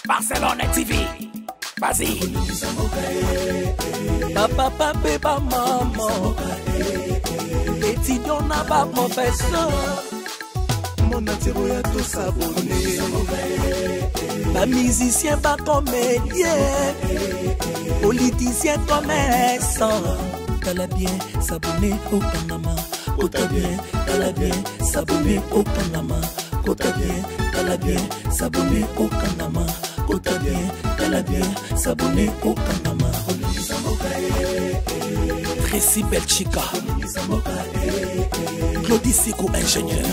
Barcelone TV. Vas-y. Bapapa mpe bamama étudiant na baprofesseur monde entier boya tosabone bamusicien bacomédien politicien commerçant tala bien sabone okangama kota bien tala bien sabone okangama kota bien tala bien sabone okangama kota bien tala bien sabone okangama Tracy Belchika Claudie Siku ingénieur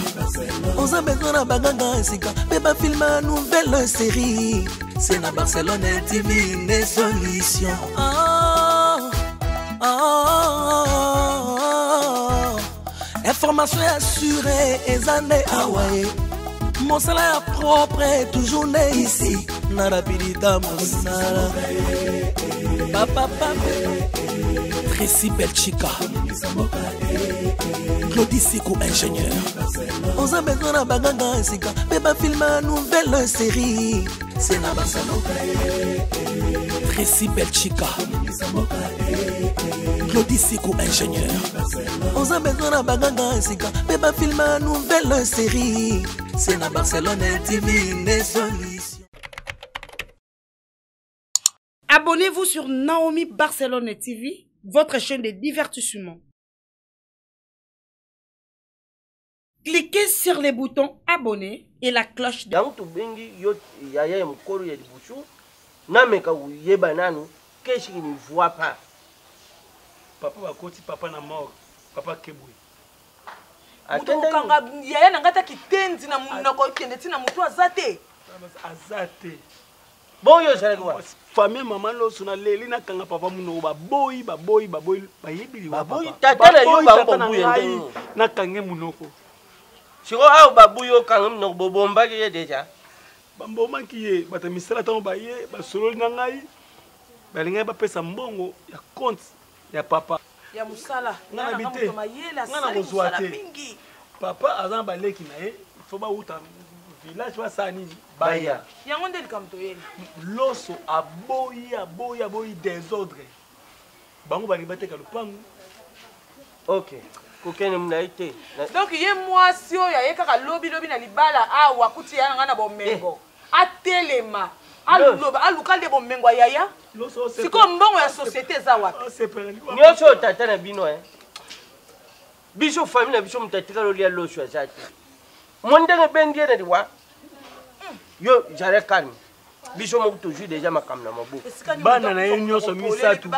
oza besoin na baganga ya sika mpe bafilme nouvelle série c'est na Barcelone TV nde solution oh, oh, oh, oh. information ya sure eza nde awa ye mosala ya propre toujours nde ici na rapidita mosala bapapa Tracy Belchika Claudie Siku ingénieur oza besoin na baganga ya sika mpe bafilme nouvelle série c'est na Tracy Belchika Claudie Siku ingénieur oza besoin na baganga ya sika mpe bafilme nouvelle série c'est na Barcelone TV nde solution. Abonnez-vous sur Naomi Barcelone TV, votre chaîne de divertissement. Cliquez sur le bouton abonner et la cloche. Yango tobengi yo yaya ya mokolo ya liboso nameka koyeba nanu qu'est-ce qui ne voit pas. Papa bakoti papa na mort papa kebwe. Moto kokanga yaya na ngai ata kitenzi na monoko ekende ti na motu aza te. Aza te. Bon yo ozalaki wapi? Famille mama loso na leli na kanga papa munoko baboyi baboyi baboyi bayebi liwa papa. Tata na yo bango babuya ndenge. Na kange munoko. Siko awa babuyi okanga munoko bobombaki ye deja. Bambomaki ye bato ya misala ntango baye basololi na ngai balingaki bapesa mbongo ya compte ya papa. Ya mosala. Nga na bite. Nga na kozwa te. Papa aza na baleki na ye faut bawuta village basala nini baya yango nde likambo toyeli loso aboyi aboyi aboyi desordre bango balingi bateka lopango ok kokende na ye te donc ye mwasi oyo aye kaka lobi lobi na libala awa akuti ya na ngai na bomengo eh. atelema aloba aluka nde bomengo ya yaya sikoyo mbongo ya société eza wapi nyonso oyo tata na bino eh. Biso famille na biso moto atikala olia loso aza te. Mo ndenge ebendi ye na liwa. Yo zala calme. Biso moko tozwi deja makambo na maboko. Bana na ye nyonso misato.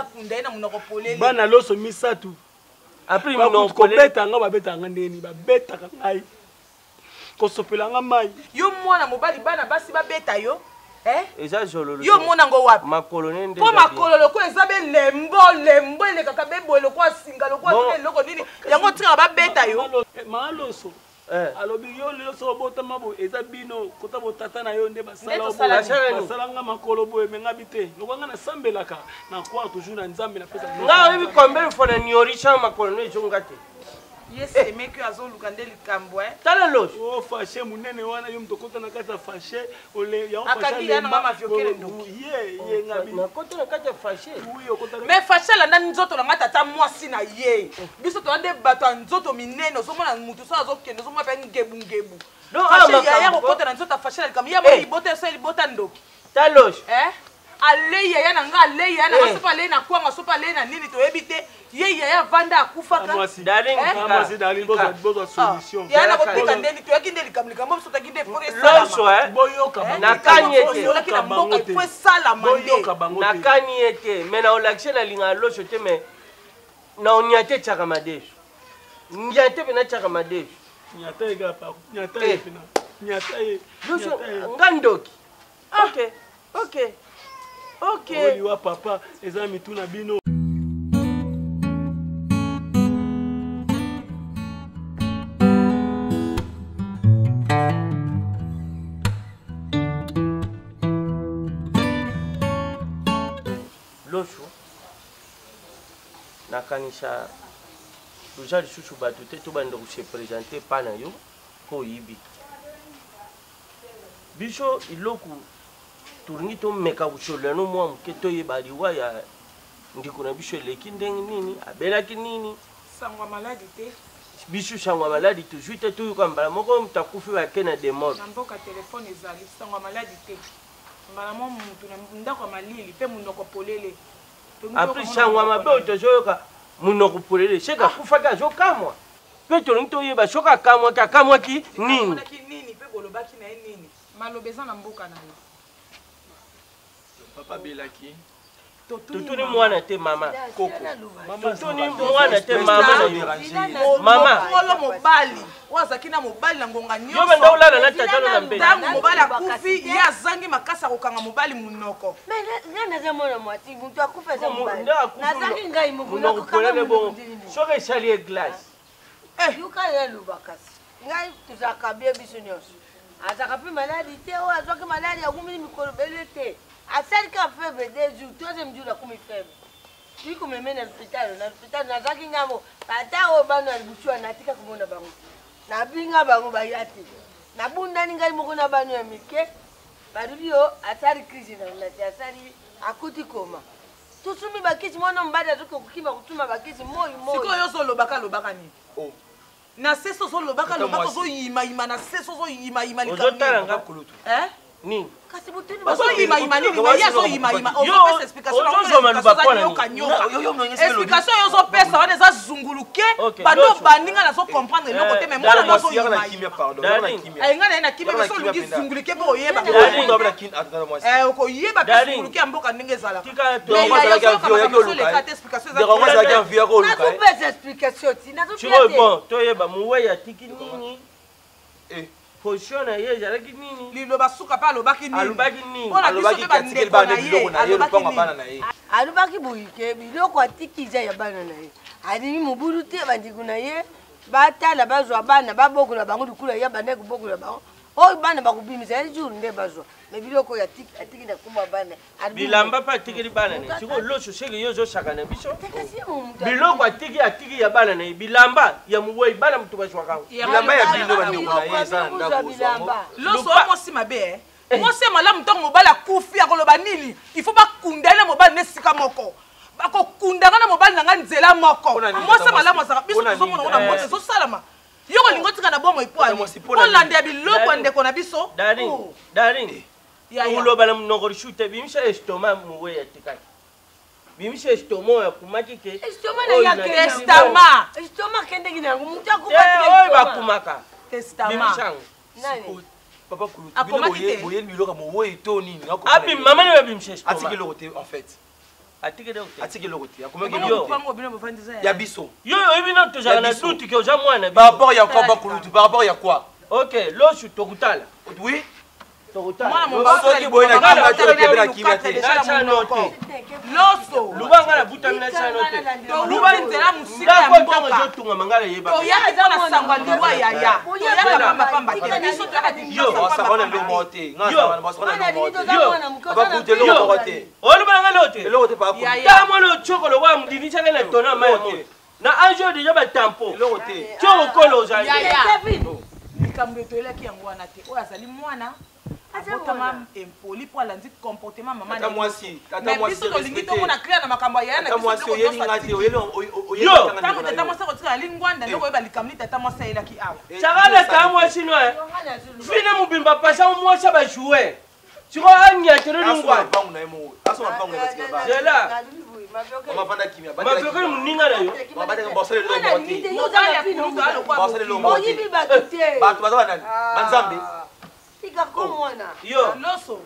Bana loso misato. Après kobeta nga babetaka nga ndenge nini babetaka ngai. kosopela nga mai yo mwana mobali bana basi babeta yo eh? eza zololo yo omona yango wapi makolo ne nde mpo makolo lokola eza be lembo lembo elekaka be boye lokola singa lokola eloko nini yango otikaka babeta yo eh, maloso eh. alobi yo lelo soki obotama boye eza bino kota botata na yo nde basala nga makolo boye me ngabi te lokola nga nasambelaka na croire toujours na nzambe napesa nga oyebi combien fois na niorisa makolo no ezonga te ye eh. semeki oyo azoluka nde likambo eh. tala los o oh, fashe monene wana yo moto okota na kati ya fashe akangi ya nanga maviokele ndoki ye ye ngabi nakota na kati ya fashe mais fashe alanda nzoto na nga tata mwasi na ye biso toza nde bato ya nzoto minene ozomona motu so azokende ozomona mpe ngebungebu yaya kokota na nzoto ya fashe na likambo ye amoni eh. libota eso ya libota ndoki talos eh? alei yaya na nga alei yaya na nga eh. soki alei na kwanga soki alei na nini toyebi te ye yaya avanda akufaka yaya na kotika ndeni toyaki nde likambo likambo biso toyaki nde po esalamnakani ete na mboka po esalama nde nakani ye te mais na olakise nalingaka loso te mais na onyate tiaka madesu nyate pena tiaka madesu nga ndoki Ah. Ok, ok, ok. Oh, liwa papa, eza mitu na bino. Loso, nakanisa toza lisusu bato te tobanda kose présente pa na yo mpo oyibi. Biso iloku Tolingi tomeka kosolola no mwa moke toyeba liwa ya ndeko na biso eleki ndenge nini, abelaki nini. Sango ya maladi te. Biso sango ya maladi tozwi te, toyoka mbala moko moto akufi bake na demorgue. Na mboka telefone ezali, sango ya maladi te. Mbala moko moto na ndako ya malili mpe monoko polele. En plus sango ya mabe oyo tozoyoka monoko polele, seke akufaki azokamwa. Mpe tolingi toyeba soki akamwaki, akamwaki nini? Amonaki nini mpe bolobaki na ye nini? Maloba eza na mboka na yo. Papa abelaki. Totuni mwana te mama. Koko. Totuni mwana te mama na yo. Mama. Mokolo mobali oyo azalaki na mobali na ngonga nyonso. Yo banda olala na tata no na mbeli. Ntango mobali akufi ye azangi makasi ya kokanga mobali monoko. Mais nga naza mwana mwasi moto akufi aza mobali. Nazangi ngai moko nakokanga monoko. Soki esali ye glace. Eh. Yoka naloba kasi ngai tozalaka bien biso nyonso azalaka mpe maladi te oyo azwaki maladi akumili mikolo bele te asali kaka faible deux jours troisième jour akomi faible tui komeme na lopitalo na lopitalo nazalaki ngambo ata oyo bana ya libusu wana natika komona bango nabinga bango baya te nabundani ngai moko na bano ya mike balobi yo asali crise na te asali akuti koma tosumbi bakisi mwana mobali azoki kokima kotuma bakisi moi moi sikoyo yo ozolobaka lobaka nini oh. na sese ozolobaka lobaka ozoyimayima na sese ozoyimayima ozotala nga kulutu eh? nini kasi botuni ozoyimayima nini mais ye azoyimayima ozopesa explication nyoka nyoka explication yo ozopesa wana eza zunguluke bando obandi nga nazo comprendre eloko te mais mwana azoyimayima nga na ye na kimia biso olingi zunguluke mpo oyeba okoyeba mpe zunguluke ya mboka ndenge ezalaka nazopesa explication ti sikoyo bon toyeba mowei atiki nini eh. position na ye ezalaki nini liloba suka mpe alobaki nini alobaki nini mpo na biso mpe bandeko na ye alobaki nini alobaki boye ke biloko atiki eza ya bana na ye alingi mobulu te bandeko na ye batala bazwa bana babokola bango likula ya bandaki kobokola bango oyo bana bakobimisa ye jour nde bazwa me biloko oyo atiki na kombo ya bana bilamba mpe atikeli bana na ye sikoyo loso seke yo ozosaka na biso biloko atiki atiki ya bana na ye bilamba ya mowei bana moto bazwaka yango bilamba ya bino bandeko na ye eza na ndako loso oyo mwasi mabe eh. eh. mwasi ya malamu ntango mobali akufi akoloba nini il faut bakunda ye na mobali na esika moko bakokundanga na mobali na ngai nzela moko mwasi ya malamu azalaka biso tozomona ngo na mboka eh. ezosalama yo kolinga otika na bomoi mpo ani olanda ya biloko ya ndeko na biso darling oh. darling oloba na monoko lisusu te bimisa estomac mowe atikaki bimisa estomac oyo akumaki ke testament estomac akendeki na yango moto oyo bakumaka testament bimisa yango papa kulutu boyeli biloko ya mowei to nini abi mama nde babimisa estomac atiki eloko te en fait atiki eloko te atiki eloko te akomaki eloko te ya biso yo oyebi nano tozalaka na doute ke oza mwana par rapport ya quoi bakulutu par rapport ya quoi ok losu tokutala oui soki boye na kimia te okebe na kimia te loso luba nga nabutami na sano te luba nzela mosika ya mboka ezotungama nga nayeba toyaka eza na sango ya liwa yaya toyaka pambapamba te biso toyaka oloba na nga leo te tala mwana otioko lokola modinisaka na tona mai ya moto na age oyo deja batampo ti okolo ozali likambo etoyelaki yango wana te oyo azali mwana abotama impoli mpo alandi comportement mama na mais biso tolingi tomona clair na makambo ya yaya na biso ntango tata mwasi akotika ali ngwanda nde koyeba likambo nini tata mwasi ayelaki awa sakala tata mwasi no fine mobimba pasa mwasi bajoue sikoyo anyatelo lingwanda zela mavekoli moninga na yo oyibi bato te bato baza banani banzambe tika komwana yo loso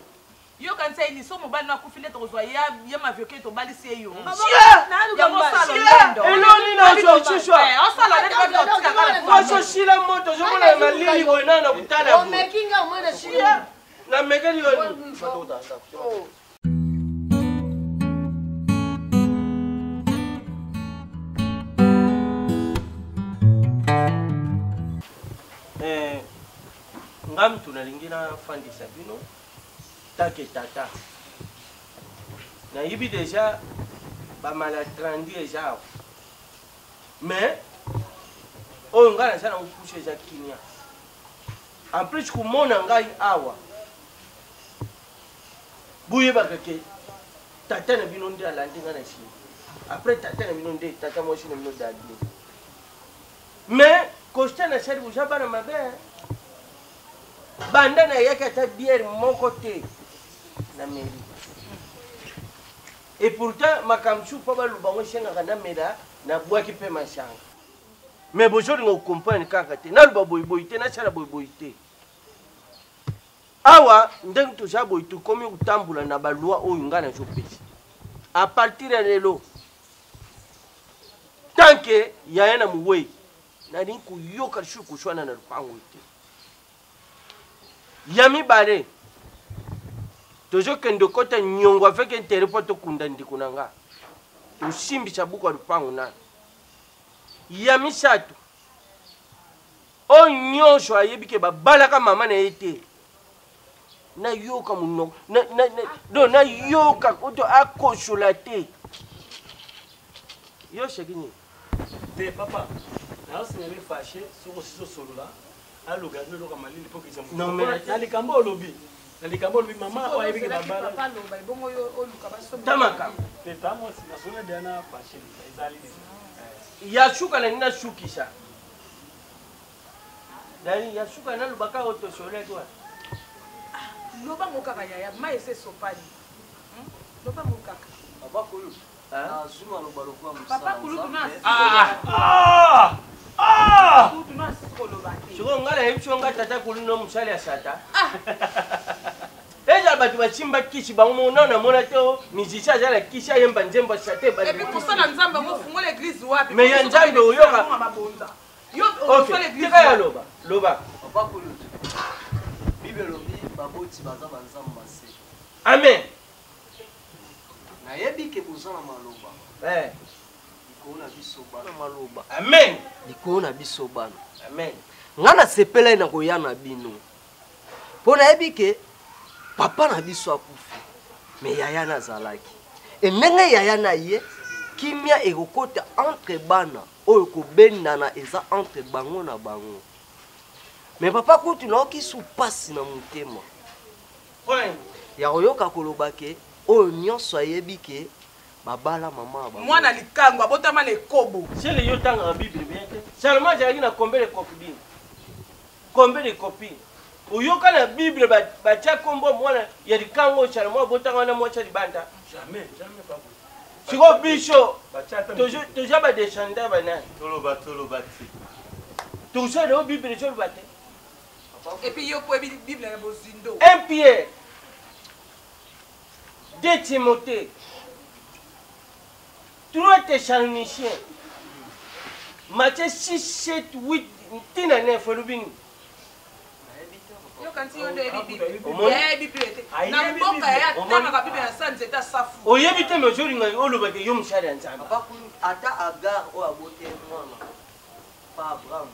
yo kanisa ye niso mobali no akufi nde tokozwa ya mavioke tobalisi ye yo eloni naosuswa ososila moto ozomona malili boye nano na kotala namekeli yo Eh, nga mutu nalingi nafandisa bino take tata nayebi deja bamalatrandi eza awa mais oyo ngai naza nango pusu eza kimia en plus komona ngai awa. Boyebaka ke tata na bino nde alandi nga na nsima. Après tata na bino nde tata mwasi na bino dadi. Mais Costa na Shari boza bana mabe. Banda nayaki ata bière moko te na mairie. Et pourtant makambo mosusu mpo baloba yango esengaka namela nabwaki mpe masanga. Mais bozolinga kocomprendre kaka te. Naloba boyeboye te, nasala boyeboye te. Awa ndenge toza boye tokomi kotambola na baloi oyo ngai nazopesa. À partir ya lelo, tant que yaya na mowei, nalingi koyoka lisusu koswana na lopango te. Ya mibale, tozokende kota nyongo avec intérêt mpo tokunda ndeko na nga, tosimbisa buku ya lopango nano. Ya misato, oyo nyonso ayebi ke babalaka mama na ye te, nayoka monoko donc nayoka oto akosola te. Yo seki nini? Te papa, nayosinga fashe soki osisi osolola aluka bino eloko malili mpo kisa na likambo olobi na likambo olobi mama oyo ayebi ke babala tamaka te ta mwasi nasolola deya na fashe ezali deja ya suka na nini nasukisa dani ya suka nalobaka oyo tosololaki wana. Lobango kaka yaya, mai esi esopani. Lobango kaka. Papa Kulutu, nazwi maloba lokola Papa Kulutu na Kulutu na asisi koloba te. Sikoyo ngai nayebi so ngai tata Kulutu na mosali ya sata. Ezala bato basimba kisi bango moko nano namona te o musicien aza na kisi ayemba nzembo ya sata ebandi. Et puis mosala Nzambe yango ofungola église wapi? Mais ya Nzambe oyoka. Yo ofungola église. Tika ya loba, loba. Papa Kulutu, Bible elobi baboti baza ba nzambe mase. Amen. Nayebi ke boza na maloba. Likolo na biso bana. Maloba. Amen. Likolo na biso bana. Amen. Nga nasepelaki na koya na bino. Mpo nayebi ke papa na biso akufi, me yaya nazalaki. E ndenge yaya na ye, kimia ekokota entre bana oyo kobendana eza entre bango na bango. Me papa kutu nayoki su pasi na motema ya koyoka koloba ke oyo nyonso ayebi ke babala mama ya bango. Mwana likango abotama na ekobo. Sele yo tangaka Bible bien te. Salomo azalaki na combien de copines? Combien de copines? Oyoka na Bible batia kombo mwana ya likango oyo Salomo abotaka wana mwasi ya libanda? Jamais, jamais papa. Sikoyo biso toza ba descendants ba nani? Toloba toloba te. Tosala oyo Bible ezoloba te. Et puis yo po Bible na bozindo. 1 Pierre, 2 Timothée, 3 Thessaloniciens, Matthieu 6, 7, 8, ntina 9 elobi nini? Yokanisi yo nde oyebi Bible. Yaya ayebi Bible te. Na mboka yaya atangaka Bible na sa nzete ya safu. Oyebi te mais ozolinga oloba ke yo mosali ya Nzambe. Papa Kulu, ata Agar oyo aboteli mwana pa Abraham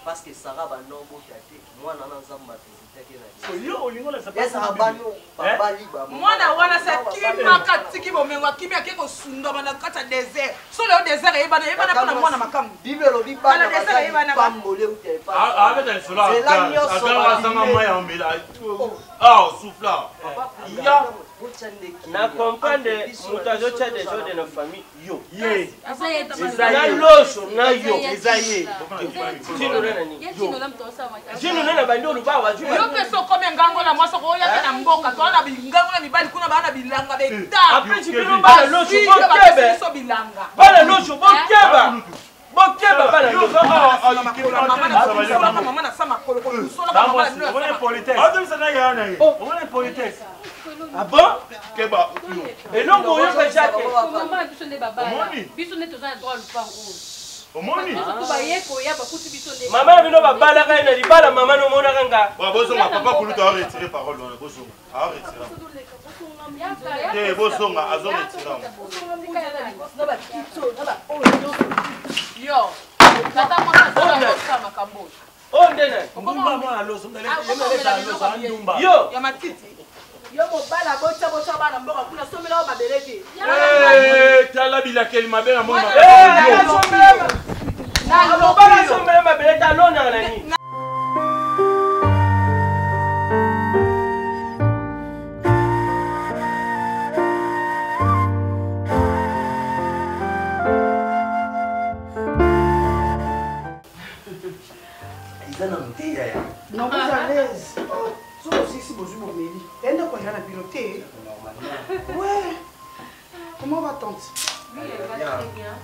parce que Sarah banda obota te mwana na Nzambe avisitaki na yo olingo na ezaka bano babali ba mwana wana se akimaka atiki bomengo akimi ake kosundama na kati ya désert so leo désert eyebana eyebana mpo na mwana makambo Bible elobi bana désert eyebana pambole uta epa abeta lisolo Agar azanga mai ya omela ah osufla ya na comprendre moto azotya desordre na famille yo na loso na yo eza ye zinona na nini zinona na bandi oloba wazwi yo mpe so okomi ngango na mwasi okoya mpe na mboka toa na bingango na mibali kuna baa na bilanga betaapesi bino bana loso bokebe biso bilanga bana loso bokeba bokeba bana loso mama na sa makolo Ah bon? Keba. Eloko oyoka eza te. Mama biso nde babala. Biso nde toza na droit lupango oyo. Omoni? Baye koya bakuti biso nde. Mama na bino babalaka ye na libala mama nomonaka nga. Bon bozonga papa kulutu a retirer parole wana bozonga. A retirer. Te bozonga azo retirer. Yo. Tata mwana asala makambo. Oyo nde nani? Ndumba mwana loso, ndumba. Yo. Ya matiti. Yo mobala botya botya bana mboka kuna somela oyo mabele te. Tala bilakeli mabe na mona. Mobala asombela mabele te alonaka na nini? ya na bino te. Ouais. Comment va tante? Oui, elle va très bien.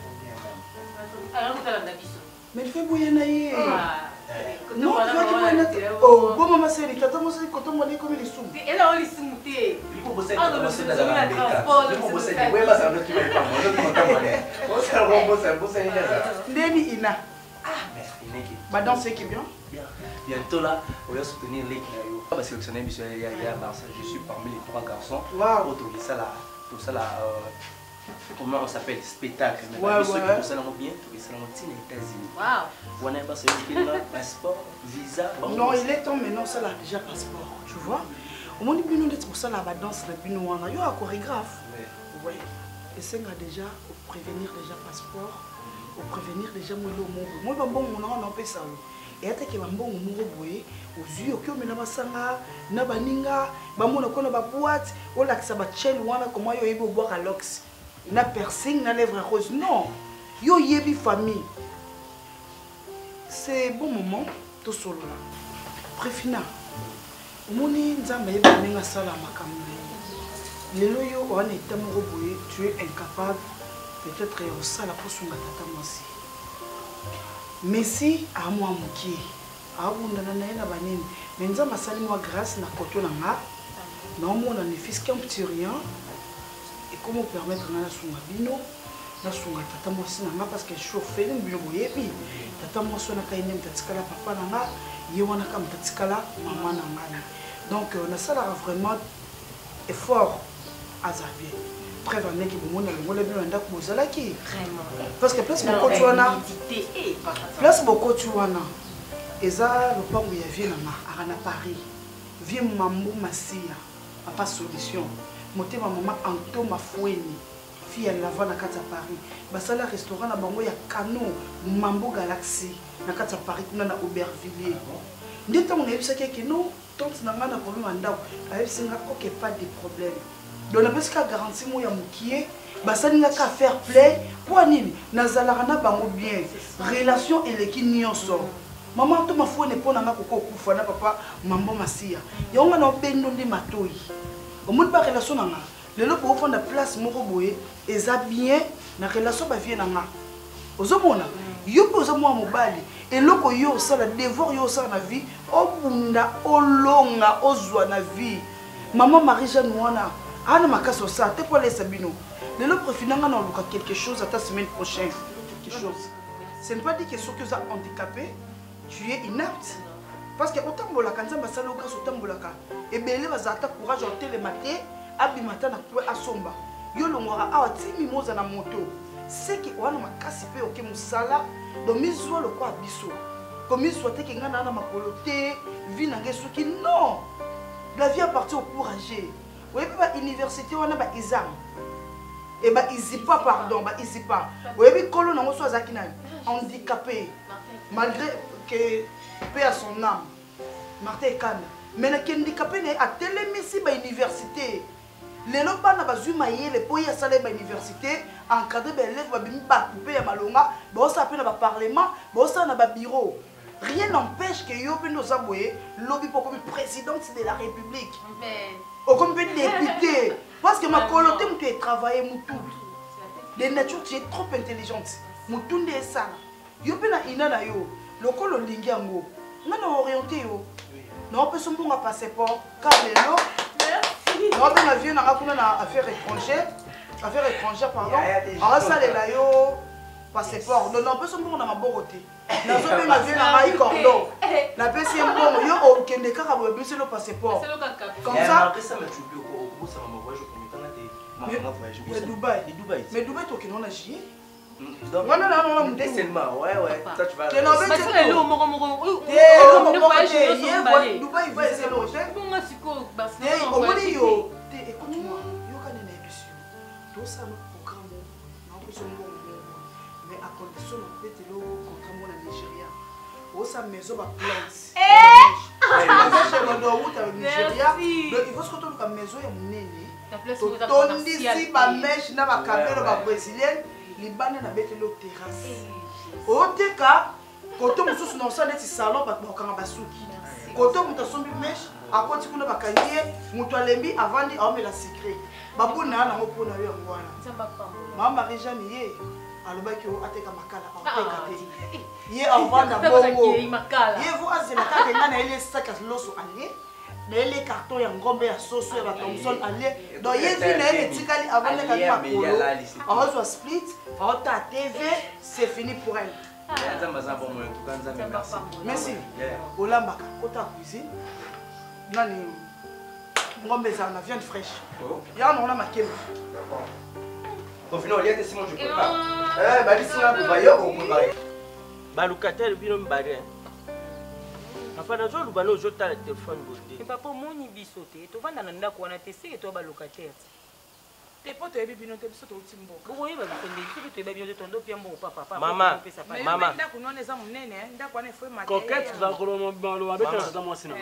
Alors, vous avez biso. Mais il fait boye na ye. Non, tu vois na Oh, bon maman c'est tata moi c'est koto moi comme lisumu. Elle a lisumu te. Ndeni ina. Ba danse qui bien. Bientôt là, on va soutenir l'équipe. On va sélectionner monsieur Yaya Barça. Je suis parmi les trois garçons. Waouh. Tout ça là, tout ça là. Comment on s'appelle spectacle mais ouais, biso ouais. tosala yango bien tokesala yango ntina États-Unis. Wow. Wana ba sélectionner passeport, visa. Non, il est temps maintenant ça là déjà passeport, tu vois. Omoni bino ndeti kosala ba danse na bino wana yo a chorégraphe. Ouais. Esenga déjà au prévenir déjà passeport, au prévenir déjà moi lo moko. Moi ba mbongo na na pesa yo. Et ata ke ba mbongo moko boye, ozui oki omela masanga na baninga, bamona kona ba boîte, olakisa ba chel wana comment yo yebi obwaka lox. Na piercing na lèvre rose. Non. Yo yebi famille. C'est bon moment to solola. Préfina. Omoni nzambe ayebi ndenge asala makambo na ye. Lelo yo oza na eta moko boye, tu es incapable peut-être ya kosala mpo osunga tata mwasi. Messi amwa mokie abundana na ye na banini, mais nzambe asali mwa grâce na koto na nga, naomona ne fils qu'un petit rien et comment permettre nga nasunga bino, nasunga tata mwasi na nga parce que je suis orpheline, bino boyebi tata mwasi wana kai nde moto atikala papa na nga, ye wana ka moto atikala mama na ngai. Donc nasalaka vraiment effort aza bien. Preuve en est que bomoni alongola bino na ndako bozalaki. Parce que place bokoti wana, place bokoti wana eza lopango ya vie na nga, aka na Paris. Vie Mambo Masia, papa solution. Motema mama Anto Mafueni, fille ya Lava na kati ya Paris. Basala restaurant na bango ya Kano, Mambo Galaxy na kati ya Paris kuna na Aubervilliers. Nde ntango nayebisaki eke non, tante na nga na problème ya ndako, ayebisi nga ok, pas de problème. Donc napesi ka garantie moko ya mokie, basali nga ka fair play, po nini nazalaka na bango bien, relation eleki nyonso. Maman to mafuene po na nga koko kufa na papa Mambo Masia. Yango nga na obendo nde matoyi. Omoni ba relation na nga. Lelo po ofanda place moko boye eza bien na relation ba vie na nga. Ozomona yo pe oza mwa mobali, eloko yo osala devoir yo osala na vie, obunda olonga ozwa na vie. Maman Marie-Jeanne wana ana makasi osala te po alesa bino. Lelo préfina nga na oluka quelque chose ata semaine prochaine. Quelque chose. Ce n'est pas dit que soki oza handicapé, tu es inapte. Parce que otambolaka nzambe asali yo grâce otambolaka. Ebele bazala ata courage ya otelema te, abima ata na coin asomba. Yo longwaka awa ti mimoza na moto. Seki wana makasi pe oke mosala, donc mizwa lokwa biso. Komizwa te ke nga na na makolo te, vie na ngai soki non. La vie appartient au courageux. Oyebi ba université wana ba ISAM. Et ba ISIPA pardon, ba ISIPA. Oyebi kolo nango so azaki nani? Handicapé. Malgré que paix à son âme. Martin Ekanda. Mais na handicapé na atelemisi ba université. Lelo bana bazwi mayele po ye asala ba université, encadré ba élèves ba bimi ba couper ya malonga, ba osala pe na ba parlement, ba osala na ba bureau. Rien n'empêche que yo pe ndoza boye, lobi po comme présidente de la République. Okomi pe député. Parce que makolo te mutu e travailler mutu. De nature tu es trop intelligente. Mutu nde esala. Yo pe na ina na yo, lokolo lingi yango. Nga na orienté yo. Na opesa mbongo passeport ka lelo. Na obenga vie na nga kuna na affaire étrangère, affaire étrangère pardon. Asalela yo passeport. Donc na opesa mbongo na maboko te. Nazobenga vie na ngai cordon. Napesi ye mbongo yo okende kaka boye biso le passeport. Comme ça. Ya Dubaï. Mais Dubaï tokende na juillet. Wana na wana mutu. Seulement, ouais ouais, ça tu vas. Te na obeti. Basala eloko moko moko. Te eloko moko te. Ye Dubaï va ezelo te. Bonga sikoyo Te omoni yo. Te écoute-moi. Yoka nene yebisi yo. Tosala programme na opesa mbongo moko. Mais à condition na betelo contrat moko na Nigeria. Osa maison ba plante. Nigeria. Donc il faut ce que toluka maison ya monene. Totondisi ba mèche na ba cabelo ba brésilienne libanda na betelo terrasse. Oteka koto mosusu na osala neti salon bato bakokanga basuki. Koto moto asombi mèche Akoti kuna bakangi ye, moto alembi avandi aomela sucré. Babuna ya nango mpo na yo yango wana. Mama Marie Jeanne ye alobaki o ateka makala aoteka te. Ye avanda bongo. Ye vo azela kaka ngai na ye sac ya loso alie. Na ye carton ya ngombe ya soso ya ba Thomson alie. Donc ye vi na ye etikali avandaka makolo. Aozwa split, aota TV, c'est fini pour elle. Nzambe aza bon en tout cas Nzambe merci. Merci. Olambaka kota cuisine. Nani ngombe ezala na viande fraîche. Ya na ona makemba. D'accord. Au final, il y a des Simon, je prépare. Eh, bah, d'ici là, vous voyez, on prépare. balukatele bino mibale papa nazoloba no ozotala telefone boye te papa omoni biso te tovanda na ndako wana te seke toya balocataire te po toyebi bino te biso touti mboka bokoyeba biso nde biso mpe toyeba bino te tondo pia mbongo papa papa mama mama ndako wana eza monene ndako wana efo coquette tozala koloba maloba abetela tata mwasi na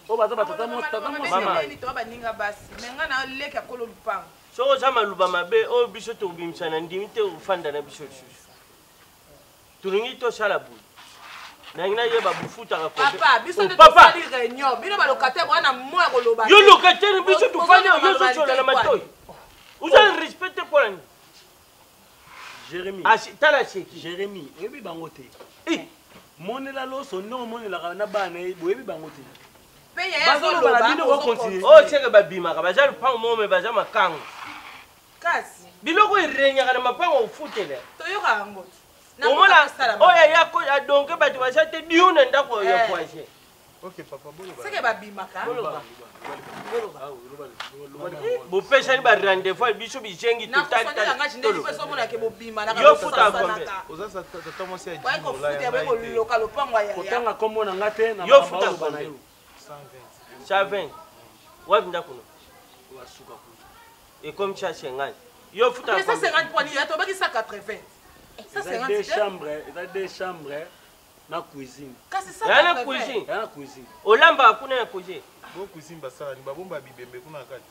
oyo baza batata mwasi tata mwasi mama toa baninga basi me ngai na leki ya kolo lupango soki oza maloba mabe oyo biso tobimisa na ndimi te ofanda na biso lisusu tolingi tosala boye nangi nayeba bofutaka papa biso nde tosali réunion bino balocataire wana mo ya koloba yo locataire biso tofandi yo ozotyola na matoi oza respect te mpo na nini Jérémie tala seki Jérémie oyebi bango te monela loso ndenge omonelaka na bana ye boyebi bango te bazoloba na bino bokontinue oyo seke babimaka baza lupango moko me baza makango kasi biloko erenyaka na mapango ofutela toyoka yango omona oyo aya adonke bato baza te diu na ndako ya voisin seke babimaka bopesani ba rendez-vous biso bizengi yo futa kotanga nkombo na nga te yo futa combien 120 wapi ndako no ekomi 150 yo futa 150 poani ya tobaki 180 eza deux chambres eza deux chambres na cuisine kasi ya na cuisine ya na cuisine olambaka kuna na cuisine bo cuisine basala ni babomba bibembe kuna na kati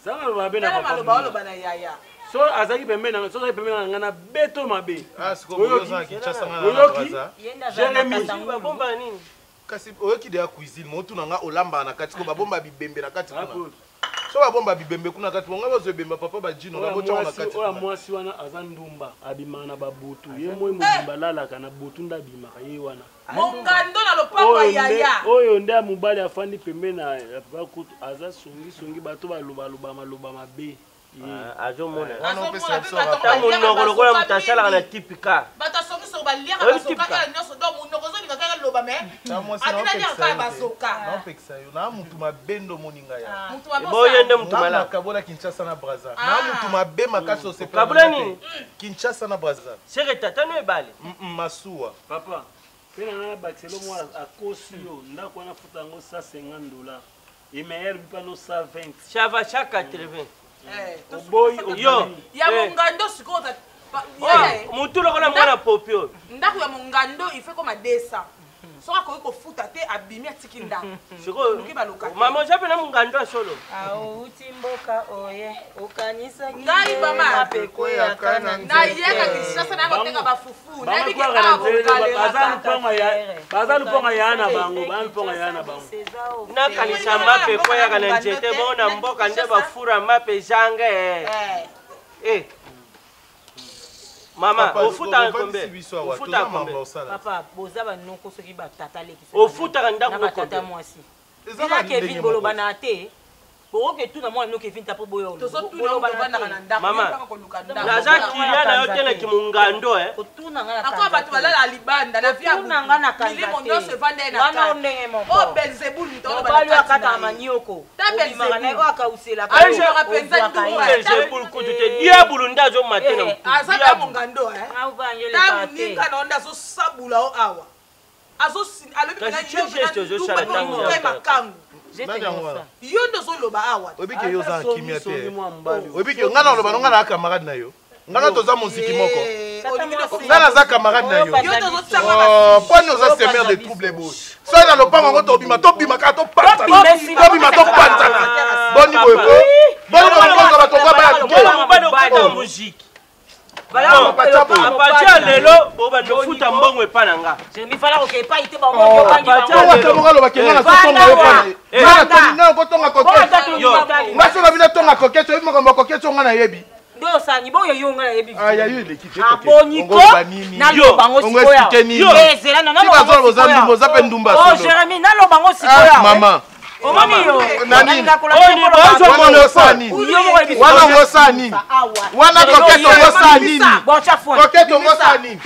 zanga loba mabe na papa maloba oloba na yaya so azalaki pembeni na so azalaki pembeni na ngai na beto mabe ah sikoyo oza na Kinshasa nga na oyoki Jérémie babomba nini kasi oyoki deya cuisine motuna nga olambaka na kati ko babomba bibembe na kati kuna so babomba bibembe kuna kati bonga bazwa ebemba papa bajino na botyango na kati oyo mwasi wana aza ndumba abimaka na babutu ye moi mobimba alalaka na butu nde abimaka ye wana mongando na lopango ya yaya oyo nde ya mobali afandi pembeni na papa kutu aza songisongi bato balobaloba maloba mabe azomona ta monoko lokola moto asalaka na tipika bato asongisongo baliaka bazoka kaka nyonso donc monoko ozolinga kaka loba me abinaliaka kaka bazoka naopekisa yo na mutu mabe ndo omoni ngai boye nde mutu malamu nakabola kinshasa na braza na mutu mabe makasi osepela nini kinshasa na braza seke tata no ebale masuwa papa mpe na ngai nabakiselo mwa akosi yo ndako wana futa yango 150 dollar emeyer bipano 120 ça va 180 oboyi yo ya mongando sikoyo motu lokola mwana popi oyo ndako ya mongando il fait comme 200 soki akoki kofuta te abimi atiki ndako sikoyo mama oza mpena mongando ya solo auti mboka oye okanisaki ngai mama nayaka kinshasa naya koteka bafufu nayebi ke baza lupango ya na bango baza lupango ya na bango nakanisa mape ekweyaka na nzete bongo na mboka nde bafura mape ezanga e mama ofutaka combien ofutaka combien papa boza banoko soki batata leki ofutaka ndako na batata mwasi eza kevin bolobana te bokoki etuna mwana no kevin ta mpo boyo mama naza kilia na yo te na kimongando akoa bato balala libanda na viamilimo nyonso evanda ye na ndenge moko oyo belzebul mobali oyo akataka manioko obimaka na ye oyo akauselaka belzebul kutu te diabulu nde azomate na aza ta mongando ta moninga na yo nde azosabula o awa alobi makangu yo nde ozoloba awa oyebi ke yo oza na kimia te oyebi ke ngai naloba no ngai naa camarade na yo ngai na toza moziki moko ngai naza camarade na yo pwani oza semeur de trouble boye soki na lopango yango tobima tobima kaka topanzana tobima topanzana boni boye ko boni boye koza bato kwa baya mike moziki. Apartir ya lelo bobanda kofuta mbongo epa na nga. Jérémie fala koke epai te alobaki nga nazotonga yo nga nakotonga koketi nga soki bino tonga koketi oyebi makambo ya koketi oyo nga nayebi nde osani boyo yo nga nayebi ya yo eleki te aboni ko naloba ngo sikoyo ezela na naloba ngo sikoyo ndumba oza pe ndumba oh Jérémie naloba ngo sikoyo mama omoni yo nani wana ngo osala nini wana kokete ongo osala nini kokete ongo osala nini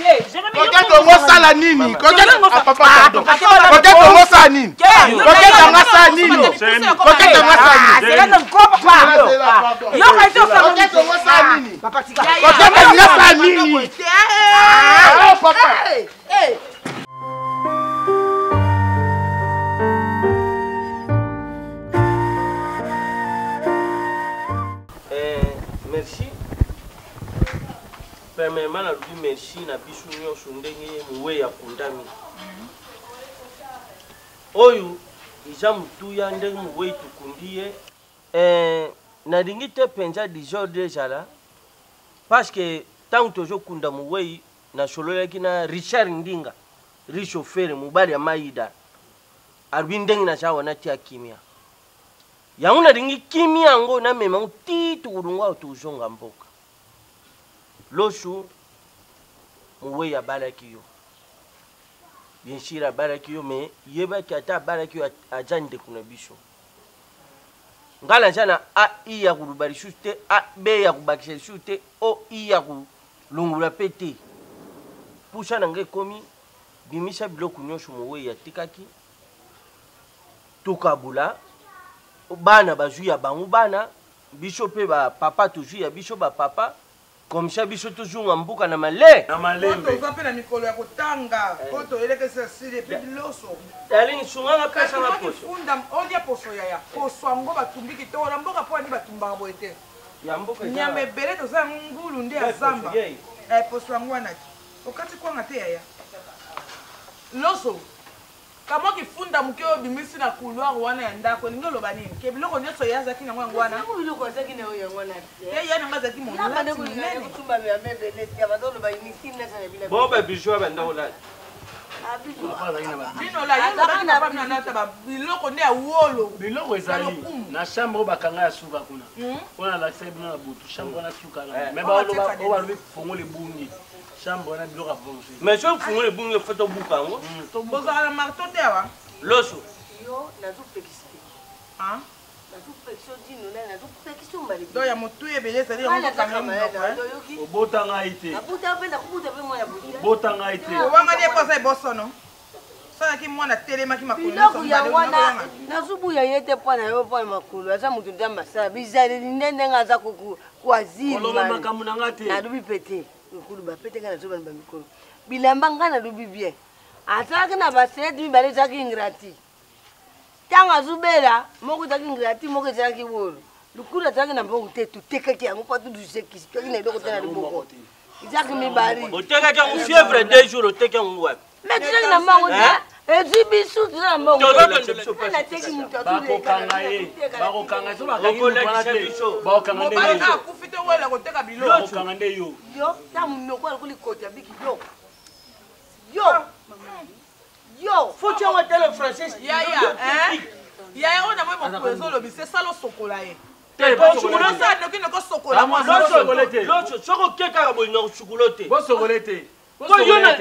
kokete ongo osala nini papa pardon kokete ongo osala nini kokete ongo osala nini kokete ongo osala nini kokete ongo osala nini kokete ongo osala nini papa. Merci. Premièrement, nalobi merci na biso nyonso ndenge mowei akundami. Oyo eza motuya ndenge mowei tokundi ye. Eh, nalingi te mpenza desordre ezala parce que ntango tozokunda mowei nasololaki na Richard Ndinga, riche ofere mobali ya Maida, alobi ndenge naza awa natia kimia. Yango nalingi kimia yango namema yango ti tokolongwa awa tozonga mboka. Losu mowei abalaki yo, bien sûr abalaki yo, mais yebaki ata abalaki yo aza ndeko na biso. Ngai naza na AI ya koloba lisusu te, AB ya kobakisa lisusu te, OI ya kolongola mpe te. Pusa na ngai ekomi, bimisa biloko nyonso mowei atikaki, tokabola, bana bazwi ya bango bana, biso mpe ba papa tozwi ya biso ba papa, comme ça biso tozonga mboka na male na malembe. Toza mpe na mikolo ya kotanga oyo toyelekesi asili epe biloso. Darling, sunga nga pesa nga poso. Funda olia poso yaya. Poso yango batumbi kitoko na mboka mpo ani batumbaka boye te. Ya mboka eza. Nyama ebele toza yango ngulu nde ya zamba. Eh poso yango wana. Okati kwanga te yaya. Loso. Kamwa kifunda moke oyo obimisi na couloir wana ya ndako elingi oloba nini? Ke biloko nyonso ye azalaki nango yango wana? Biloko azalaki nango yango wana te. Ye nanga azalaki molati monene. Bon ba bijoux ya banda kolata. Bino la ye olobaki papa bino alata biloko nde ya wolo. Biloko ezali na chambre oyo bakanga ya suka kuna. Oyo nalakisaki bino na butu chambre wana suka na. Mais baloba oyo balobi fongoli ebungi. Chambre wana biloko ya plonge. Mais soki fungoli ebungi fo tobuka yango. Bozalaka na marteau te awa? Loso. Yo nazopekisa te. Hein? Nazopekisa dino na nazopekisa mbali. Donc ya motuya ebele ezali yango tokanga monoko. Obota ngai te. Nabuta mpe nakobuta mpe mwana buta. Obota ngai te. Owangani ye mpo aza ebosono. Salaki mwana atelemaki makolo biloko ya wana nazobuya ye te mpo na yo mpo na makolo aza moto nzambe asala bizaleli nde ndenge aza kuazile makambo na ngai te nalobi mpe te Mikolo ba pete nga nazoba na ba mikolo. Bilamba nga nalobi bien. Azalaki na ba selete mibale ezalaki ingrati. Ntango azobela moko ezalaki ingrati moko ezalaki wolo. Lukulu azalaki na mbongo te totekaki yango mpo atuduse kisi toyaki na eloko te na liboko. Ezalaki mibale. Otekaki yango fièvre deux jours oteki yango wapi? Mais tozalaki na mbongo te. Ezwi bisu toza na mbongo. Nateki moto bakokanga ye bakokanga so bakangi moto wana te bakokanga nde yo akufi te wela koteka biloko bakokanga nde yo yo ta monoko alokoli koti ya biki yo yo yo faut tiango ata na français yaya yaya oyo namoi mokolo ezolobisa esala osokola ye loso soki oke kaka boye na kosukola te bosokole te Po yo na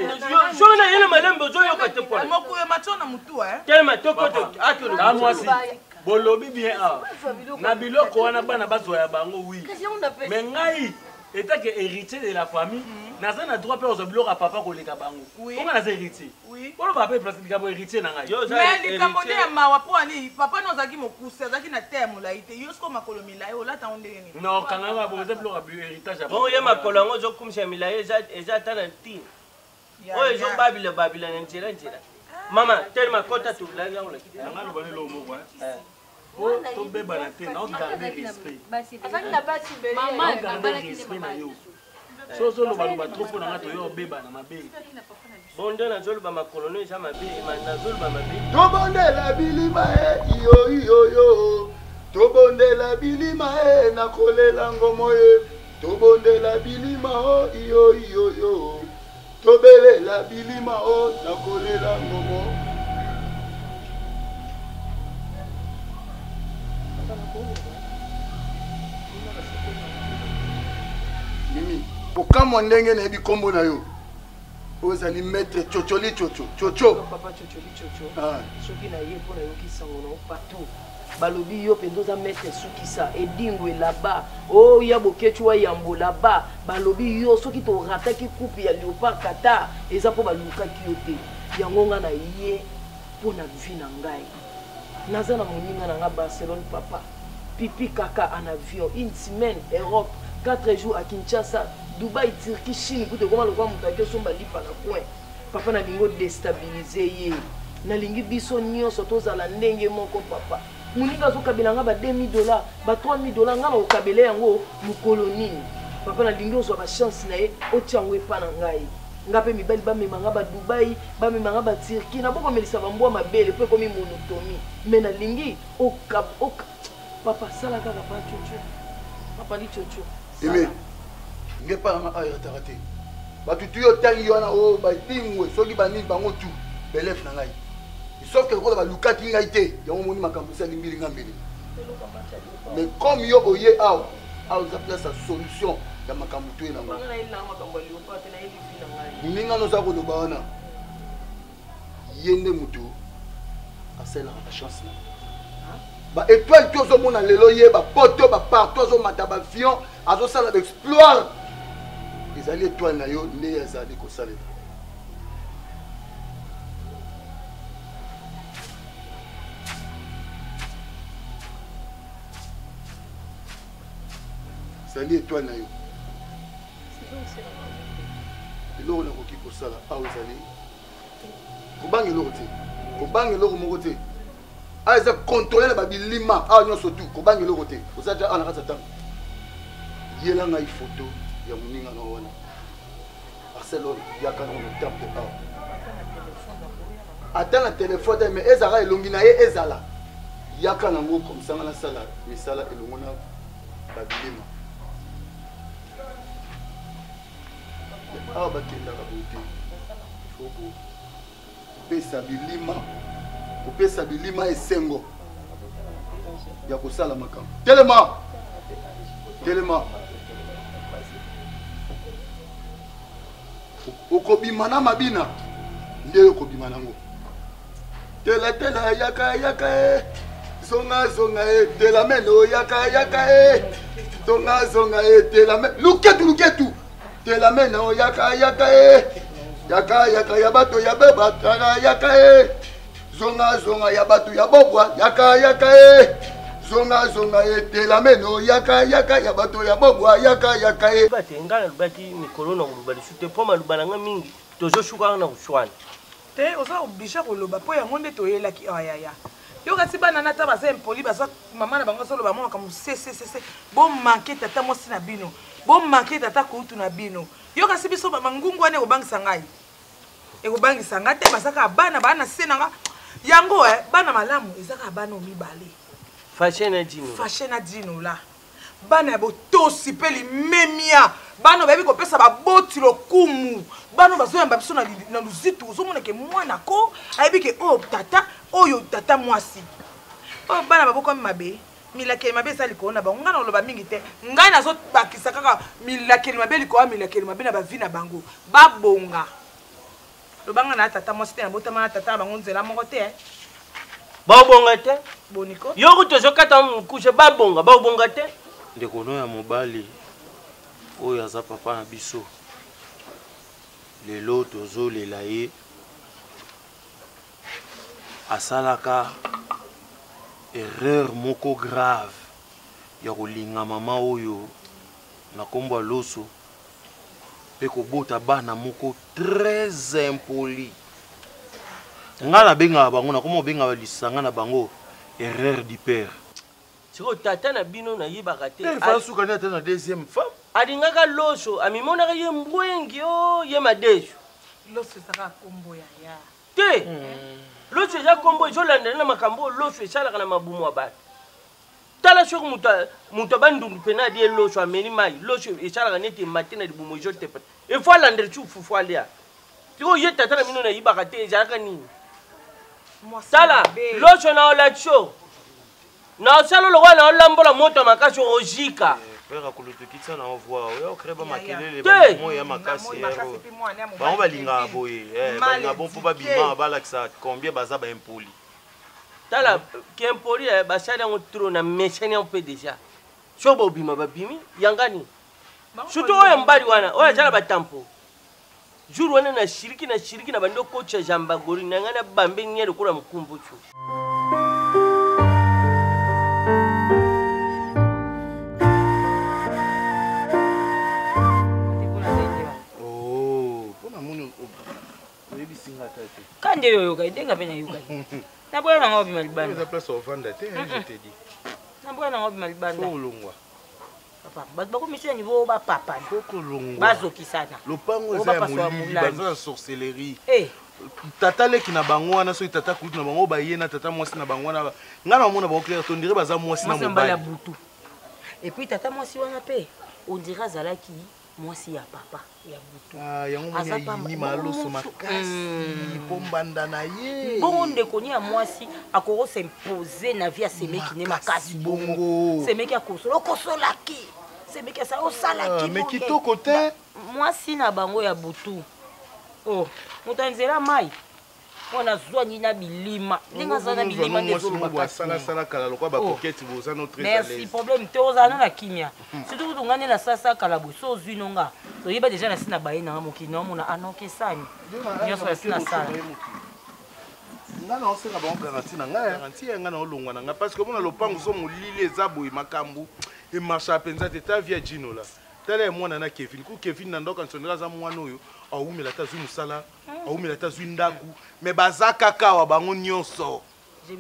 soki na yele malembe ozoyoka te pona. Mokuyo matio na mutu eh. Telema tokoto akelo. Ta mwasi bolobi bien awa na biloko wana bana bazwa ya bango oui mais ngai etant que héritier de la famille naza na droit mpe kozwa biloko ya papa koleka bango onga naza héritier oloba mpe place likambo héritier na ngai mais likambo nde ya mawa mpo ani papa no azalaki mokuse azalaki na te ya molai te yo sikoyo makolo milai olata yango ndenge nini non kanga nga bo eza biloko ya héritage ya bongo ye makolo yango ozokumisa milai eza ata na ntina oyo ezobabila babila na nzela nzela mama telema kota tolali yango nanga loba lelo moko po tobebana te na ogarde respect ogarde respect na yo so ozolobaloba trop mpo na nga toyo obebana mabe bon nde nazoloba makolo no eza mabe nazoloba mabe tobondela bilima e iyo iyo yo tobondela bilima e nakolela ngomo ye. Tobondela bilima o iyo iyo yo. Tobelela bilima o nakolela ngomo. Mimi, kokamwa ndenge nayebi nkombo na yo. Ozali maître Chocholi Chocho. Chocho. Papa Chocholi Chocho. Ah. Soki na ye mpo nayoki sango na yo partout. Balobi yo mpenza oza maître sukisa edingo elaba oya oh, boketshu wa yambo laba balobi yo soki torataki coupe ya leopard qatar eza mpo balukaki yo te yango nga na ye mpo na vie na ngai naza na moninga na nga barcelone papa pipi kaka en avion une semaine europe 4 jours à kinshasa dubai turquie chine kutu ekoma lokola moto ake osomba lipa na coin papa nalingi odestabilize ye nalingi biso nyonso tozala ndenge moko papa moninga azokabela nga ba 2000 dollars ba 3000 dollars nga nakokabela yango mokolo nini papa nalingi ozwa bachance na ye otya yango epa na ngai nga mpe mibali bamema nga ba dubai bamema nga ba turquie nabokomelisa bambwa mabele mpo ekomi monotomie me nalingi oka, oka. papa sala kaka pa coco papa licoco eme nge epai nanga ayerataka te bato tu yo otangi wana o oh, badingwe soki banini bango tu belef na ngai sauf ke lokola balukaki ngai te yango omoni makambo esali mbili nga mbili mais comme yo oye awa awa eza place ya solution ya makambo to ye nango moninga noza koloba wana ye nde moto asalelaka bachance na baetoile to ozomona lelo ye bapoto bapartout azomata bavion azosala baexploire ezali etoile na yo nde ye azali kosalela ezali etoile na yo eloko nakoki kosala awa ezali kobanga eloko te kobanga eloko moko te awa eza controle na babilima awa nyonso tu kobanga eloko te oza ja awa na kati ya ntango yela ngai foto ya moninga na wana barcelone yaka nango na temple awa ata na telefone te mais ezalaka elongi na ye ezala yaka nango komisa nga nasala misala elongo na babilima awa bakendaka boye te fo kopesa bilima kopesa bilima esengo ya kosala makambo telema telema okobima na mabina nde okobima nango tela tela yaka yaka e zonga zonga e tela meno yaka yaka e zonga zonga e tela meno luketu luketu tela meno yaka yaka e yaka yaka ya bato ya beba yaka yaka e zonga zonga ya bato ya bobwa yaka yaka e zonga zonga e tela meno yaka yaka ya bato ya bobwa yaka yaka e te ngai nalobaki mikolo na koloba lisusu te mpo maloba na ngai mingi tozosukaka na koswana te oza oblige koloba mpo yango nde toyelaki awa yaya yo kasi bana na ata baza impoli baza mama na bango azoloba mwa makambo sesesese bomanke tata mwasi na bino bomanke tata kuutu na bino yo kasi biso mangungu wana ekobangisa ngai ekobangisa ngai te baza kaka bana baa na se na nga yango eh, bana malamu eza kaka bana oyo mibale fashe na dino fashe na dino la bana ya botosi mpe limemia bana bayebi kopesa baboti lokumu bana bazoyamba biso na luzitu ozomona ke mwana ko ayebi ke oyo tata oyo tata mwasi oyo bana babokwami mabe milakeli mabe eza likolo na bango ngai nakoloba mingi te ngai nazobakisa kaka milakeli mabe likolo ya milakeli mabe na bavi na bango babonga loba ngai na tata mwasi te nabotama na tata na bango nzela moko te eh. babonga te boniko yo kutu ozokata mokuse babonga babonga te ndeko no ya mobali oyo aza papa na biso lelo tozolela ye asalaka erreur moko grave ya kolinga mama oyo na nkombo ya loso mpe kobota bana moko très impoli ngai nabengaka bango nakoma kobengaka lisanga na bango erreur du père sikoyo tata na bino nayebaka te suka nde ata na deuxième femme alingaka loso amimonaka ye mbwengi o ye madesu loso ezaka kombo ya ya te hmm. loso eza kombo ezolandela na makambo oyo loso esalaka na mabumu ya bato Tala soki moto moto abandundu mpena alie loso ameli mai loso esalaka neti emati na libumu ezotepa efo alandela ti fufu alia sikoyo ye tata na bino nayibaka te ezalaka nini tala loso na olakisio na osala lokola na olambola moto ya makasi ozika frère akulutu kitisa na ovoi oya ocree ba makelele Te. moi ya makasi bango balingaka boye eh, balingaka bon mpo babima balakisa combien baza baimpoli tala kimpoli eh, basali yango trop na mesani yango mpe déjà soki bobima babimi yangani surtout oyo mobali wana oyo aza na batampo jour wana na shiriki na shiriki na bandi okotisa jambagori na ngai nabambe nye lokola mokumbutu Oh, mpo namoni oyebisi nga ata te ka nde yo oyoka edenga mpe nayokaki naboya nanga obima libanda eza place ovanda te je te dis naboya nanga obima libanda olongwa papa bato bakomisi na niveau bapapana kolongwa bazokisana lopango Oyo eza ya bapasola molili molandi. baza na sorcellerie Eh. tata leki na bango wana soki tata kulutu na bango baye na tata mwasi na bango wana ngai na bamona bango claire tondire baza mwasi na mwasi na mobali ya mobali butu epuis tata mwasi wana mpe ondire azalaki mwasi ya papa ya butu ah, yango moni ayini maloso makasi mpo mbanda na ye bongo ndeko ni ya mwasi akoki kosimpose na vie ya semeki ne makasi bongo semeki akosola okosolaki semeki asala osalaki ah, me kitoko te mwasi na bango ya butu oh moto ya nzela mai mwana azwa nini na bilima ndenge aza na bilima nde ezolobasalasala kala lokwa bakoketi oh. boza no très merci problème te ozala no na kimia hmm. surtout kutu ngai nde nasalasa kala boye so ozwi no nga toyeba deja nasi na baye nanga mokili naomona anokesani ah, nyonso nasi nasala nga naosenga bango garanti na ngai garanti ya ngai naolongwa na ngai parce que omona lopango so molili eza boye makambo emarchaka mpenza te ta via jinola tala ya mwana na kevin ku kevin na ndoka nsondela aza mwana oyo awumela te azwi mosala awumela te azwi ndako me baza kaka awa bango nyonso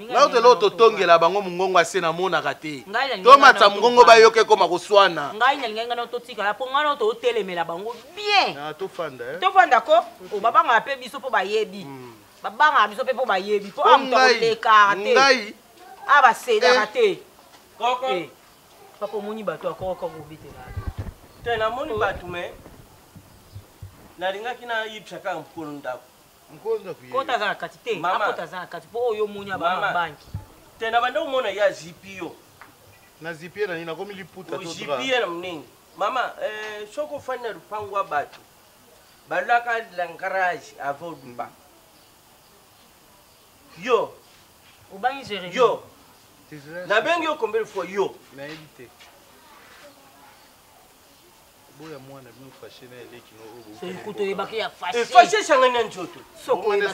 nayo telo totongela bango mongongo ase namonaka te tomatisa mongongo bayoka ekoma koswana ngai nalingai ngai totikala mpo ngai totelemela bango bien ah, tofanda eh. tofanda ko oh, babangaka mpe biso mpo bayebi hmm. babangaka biso mpe mpo bayebi mpo amoto akolekaka te ngai a basedaka eh. te eh. Papa omoni bato akoko kobetela. Te namoni oh. bato me nalingaki nayebisa kaka mokolo ndako. Mokolo ndako ye. Kota aza na kati te. Akota aza na kati mpo oyo omoni abana banki. Te na banda omona ye azipi yo. Na zipi ye na nini nakomi liputa to drap. Ozipi ye na monene. Mama eh, soki ofandi na lupango ya bato balaka langarage avant oluba. Yo. Obangi Jérémie. Yo. Nabengi yo combien de fois yo. Nayebi te. Boya mwana bino fashe na eleki no oyo. Soki kutu oyebaki ya fashe. Fashe esangani na nzoto.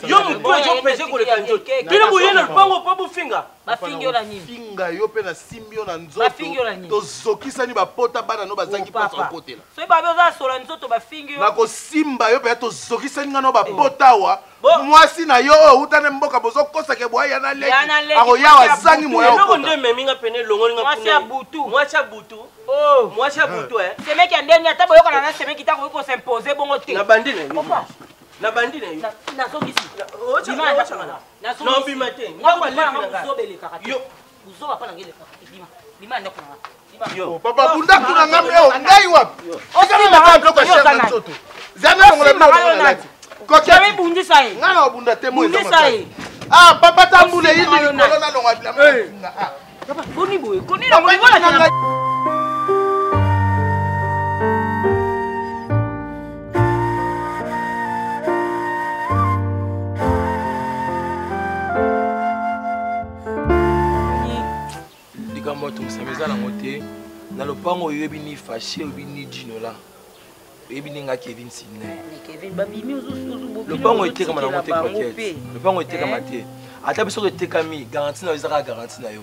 Yo motu ezopese koleka nzoto. Bino boye na lupango mpo bofinga. Bafingi yo na nini? Finga yo mpe nasimbi yo na nzoto. Tozokisani bapota bana no bazangi mposa kokotela. Soki babe oza sola nzoto bafingi yo. Nakosimba yo mpenza tozokisani nga no bapota awa. mwasi na yo oyo outa na mboka bozokosake boya na leki akoya azangi moya eloko nde ememi nga pene elongoli nga mwasi ya butu mwasi ya butu oh. mwasi ya butu eh semeki ya ndenge ata boyokana na semeki ta koki kosimpose bongo te na bandi na yo na bandi na yo nazongisi nobima te yo buzoba mpa na ngai elekaka te bima bima ndako na nga oh, papa bunda kuna nga meo oh, ngai wapi tikala na biloko ya cher na nzoto zana longola biloko na lati kokemi bundisa ye ngai na obunda te moi bundisa ye ah papa tambula yini likolo na longola bilamba ah. papa boni boye koni na longola na ngai likambo ya tungisama eza nango te na lopango oyebi ni fashe oyebi ni jinola oyebi ndenge nga kevin sidney lopango etekama nango te coquette lopango etekama eh? te ata biso etekami garantie na yo eza kaka garantie na yo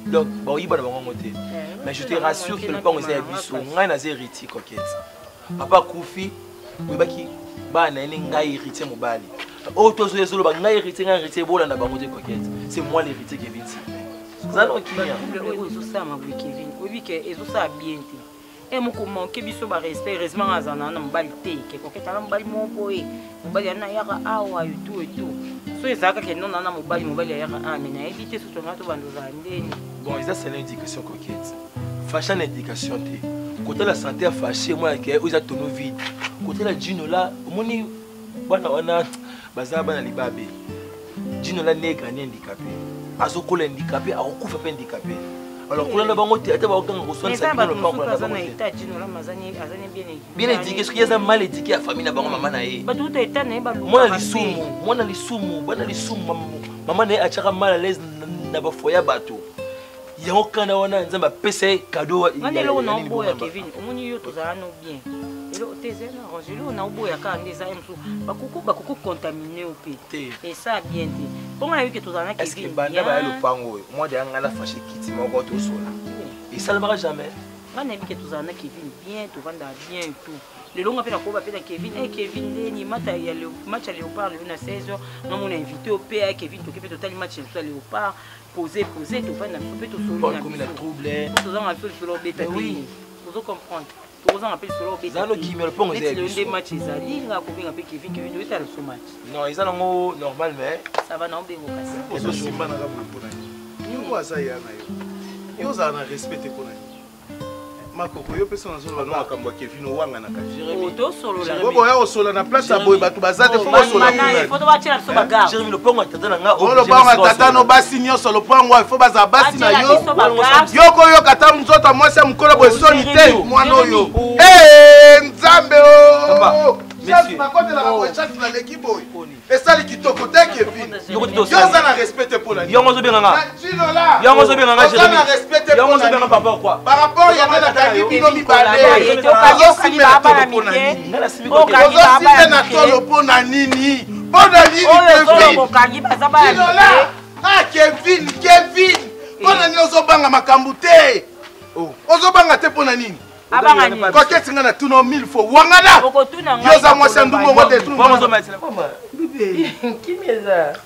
donc baoyiba na bango yango te eh, mais je te rassure que lopango eza ya biso ngai naza héritier coquette papa akufi oyebaki bana na ye nde ngai héritier mobali oyo tozo ezoloba ngai héritier ngai héritier bolanda bango te coquette c'est moi l'héritier kevin sidney zala okimia oyo ezosalama boye kevin oyebi ke ezosala bien te e moko manke biso barespect heureusement nga azala na mobali te ke coquette ala mobali moko boye mobali yana ayaka awa etu etu So ezalaka ke non na mobali mobali ayaka ah mais nayebi te soki tonga tobanda ozala ndeni. Bon, eza seulement éducation coquette. Facha na éducation te. Kotala santé ya Fache mwana ke oyo eza tonneau vide. Kotala Gino la omoni bana wana baza bana libabe. Gino la nègre ni handicapé. Azokola handicapé, akokufa pe handicapé. Alors kolanda bango te ata bakoganga koswanisa bino lopango kolanda bango te. Bien éduqué, soki aza mal éduqué ya famille na bango mama na ye. Mwana lisumu, mwana lisumu, bana lisumu mama na ye atiaka mal à l'aise na bafoye ya bato. Yango kanda wana Nzambe apesa ye cadeau ya eloko na oboya Kevin, omoni yo tozala no bien. Eloko te eza na arrange, eloko na oboya kaka nde eza mosusu. Bakuku bakuku contaminer yo pe. Te. Esa bien te. Mpo nga nayebi ke tozala na Est-ce que Kevin. banda baya lopango oyo mwa deya ngai na fashe kiti moko tosola esalamaka jamais nga nayebi ke tozala na Kevin bien tovandaka bien et tout lelo nga mpe nakoba mpe na Kevin eh Kevin ndeni match ya match ya Léopard lelo na 16h nga mona invité yo mpe eh Kevin toke mpe totali match ya biso ya Léopard posé posé tovandi na biso mpe tosoli na biso trouble tozanga biso lisolo obeta te ozo comprendre tokozanga mpe lisolo obeta zalo kimia lopango eza ya biso nde biso match ezali nga kobenga mpe Kevin Kevin toyetala biso match non eza nango normal mais ça va na obengo kasi ozosimbanaka boye mpona nini yo aza ya na yo yo ozala na respect te mpona nini makoko yo mpe so nazoloba no makambo ya kevin owanganaka boya kosolola na place ya boye bato baza te fo bosolola lopango ya tata na nga lopango ya tata no basi nyonso lopango oyo fo bazala basi na yo yo koyoka ata nzoto ya mwasi ya mokolo boye soni te mwana oyo nzambe o chance nakotelaka boye chance naleki boye esali kitoko te kevin yo oza na respect te mpo na yango ozobenga nga yango ozobenga nga oza na respect te yango ozobenga papa quoi par rapport ya nde nakangi bino mibale ozosimela tolo mpo na nini ozosimela tolo mpo na nini mpo na nini kevin ah kevin kevin mpo na nini ozobanga makambo te ozobanga te mpo na nini Abanga nini? Coquette nga na tuna mille fois wangana. Okotuna ngai. Yo za mwasi ya ndumba ngo te tuna. Bébé. Kimia eza.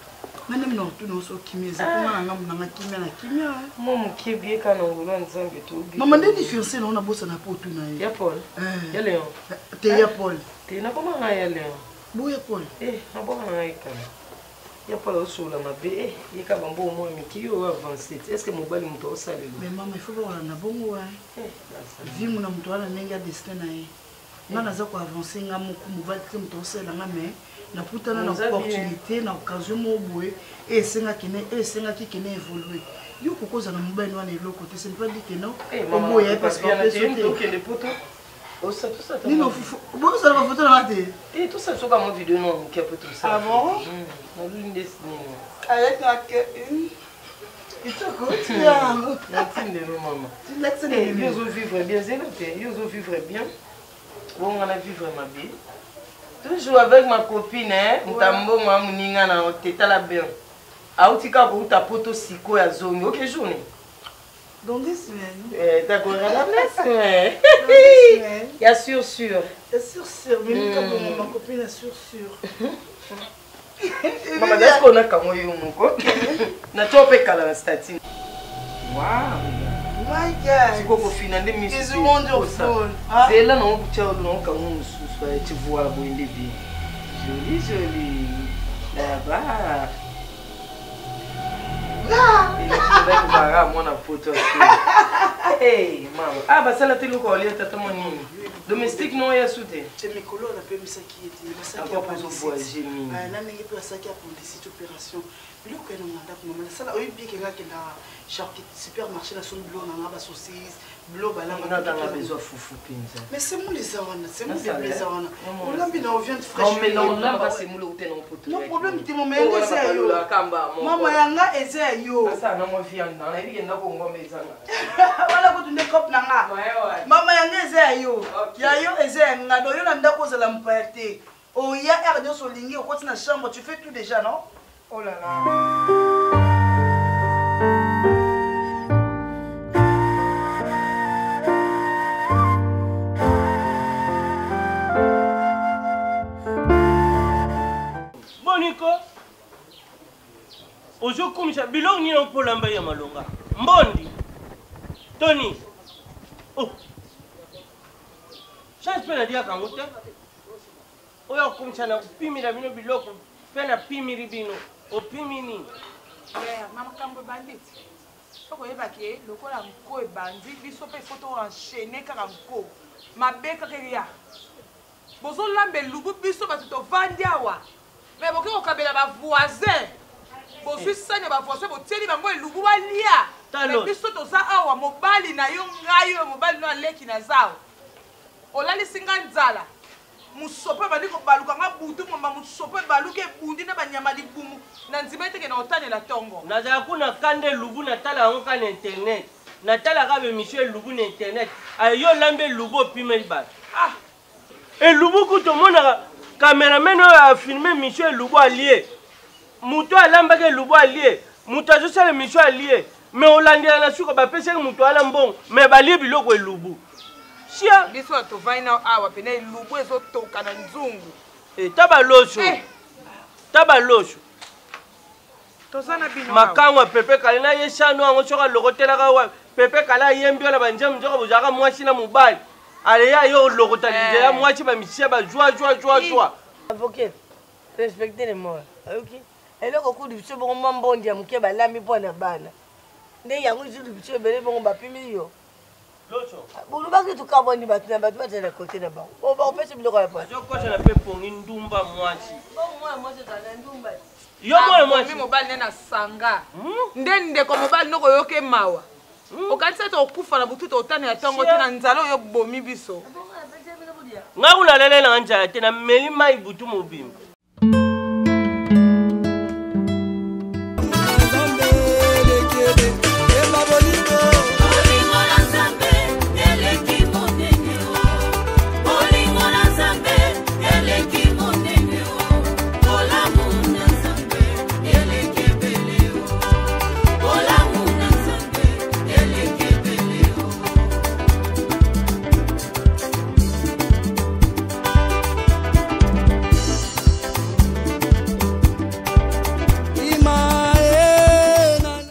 Nga nde mna otuna oso kimia eza mpo nga na ngambo na nga kimia na kimia. Mwa moke bieka na ngolu ya Nzambe tobi. Mama nde ni fiancé na yo nabosana mpo otuna ye. Ya Paul. Eh. Ya Leon. Te ya Paul. Te nakoma nga ya Leon. Boya Paul. Eh, nabwaka na ngai kala. Ya Paul osolola mabe eh yeka bambo mwa mike yo avance est ce que mobali moto osalelo. Mais mama il faut bakolanda bongo wa. Vie mona moto wana ndenge ya destin na ye nga naza koavance nga moko mobali te moto aosalela nga mais nakutana na opportunité na occasion moko boye e esengaki ne e esengaki kene évolue yo okoki kozala na mobali wana eloko te ce n'est pas dit que non oboya ye parce que apesi te nini bozala bafoto na nga te te tosala soka mo video no moke po tosala ah bon naluli nde nini avec la une kitoko tiango natindelo mama yo ozovivre bien zela te yo ozovivre bien bonga na vivre mabe toujours avec ma copine moto ya mbongo ya moninga na yo te tala bien auti kaka kouta poto sikoyo azongi oke journée Dans deux semaines. Eh, d'accord, la semaine. Ya sûr sûr. Ya sûr sûr, mais mm. ma copine ya sûr sûr. Mama nasiko nakango yo moko. Natyo mpe kala na statut. Wow. My God. Sikoyo kofina nde misu. It's wonderful. Zela nango kutya nango kango mosusu tu vois boye nde bien. Joli joli. Là-bas. Ezalaka mwana poto Hey, mama. Ah, basala te eloko olia tata mwa nini? Domestique no ya su te. Te mikolo oyo napemisaki ye te basaki Encore pozo voyager mingi. Na ndenge mpe basaki appendicite opération biloko ya nanga ndako mama nasala oyebi bien ke nga akenda charki supermarché nasombi biloko nanga basaucisse biloko balanga besoin fufu mpenza mais semoule eza wana semoule ebele eza wana olambi na viande fraîche non problème te mama yanga eza ya yo mama yanga eza ya yo wana kutu nde cope na nga mama yanga eza ya yo ya yo eza ya nga do yo na ndako ozala mopaya te oya heure nyonso olingi okoti na chambre tu fais tout déjà non oh là là Boniko ozokumisa biloko nini opolamba ya malonga mbondi toni oh. Chance mpe naliaka yango te. Oyo akokomisa na kopimela bino biloko mpe napimeli bino. Opimi nini? Makambo ebandi ti fo koyeba ke lokola nko ebandi, biso mpe fo to enchaîne kaka nko mabe kaka eya. Bozolamba elubu, biso bato tovandi awa, me boke kokabela bavoisin, bozwi sani ya bavoisin, botieli bango elubu balia. Me biso toza awa, mobali na yo, ngai oyo mobali no aleki naza awa, olalisi nga nzala, mosopo ebandi kobaluka nga butu momba, mosopo ebaluki ebundi na banyama libumu na ndima eteke na otanela ntongo. Nazala kuna kanda elubu, natala yango kaka na internet, natalaka bemission elubu na internet. Ayo olambi elubu, opimeli bato. Ah, elubu kutu omonaka cameraman oyo afilme émission elubu alie, moto alambaki elubu alie, moto azosala émission alie, mais olandela na suka bapesaki moto wana mbongo, mais balie biloko elubu. Sia biso tovandi na awa pena elubu ezotoka na nzungu. E, ta baloso eh. Ta baloso. Toza na bino. Makango ya pepe kale na ye shano yango soki alokotelaka wapi pepe kale ayembi wana banzembo nzoka bozalaka mwasi na mobali aleya yo olokota nzela eh. Mwasi bamisia bazwa zwa zwa zwa. Avocat, respecte les morts, oyoki eloko kudu biso bongo mwa mbondi ya moke balambi mpo na bana nde yango ezulu biso ebele bongo bapimi yo. Bolobaki tokabwani bato na bato bazala kote na bango, bakopesa biloko ya azokota na mpe pongi ndumba mwasi. Mwana mwasi ozala na ndumba. Yo mwana mwasi. Mobali nde na sanga nde ndeko mobali noko oyoke mawa. Okanisi ete okufa na butu, totani ya ntongo te na nzala oyo bomi biso. Ngai kuna alele nanga nzala te, nameli mai butu mobimba.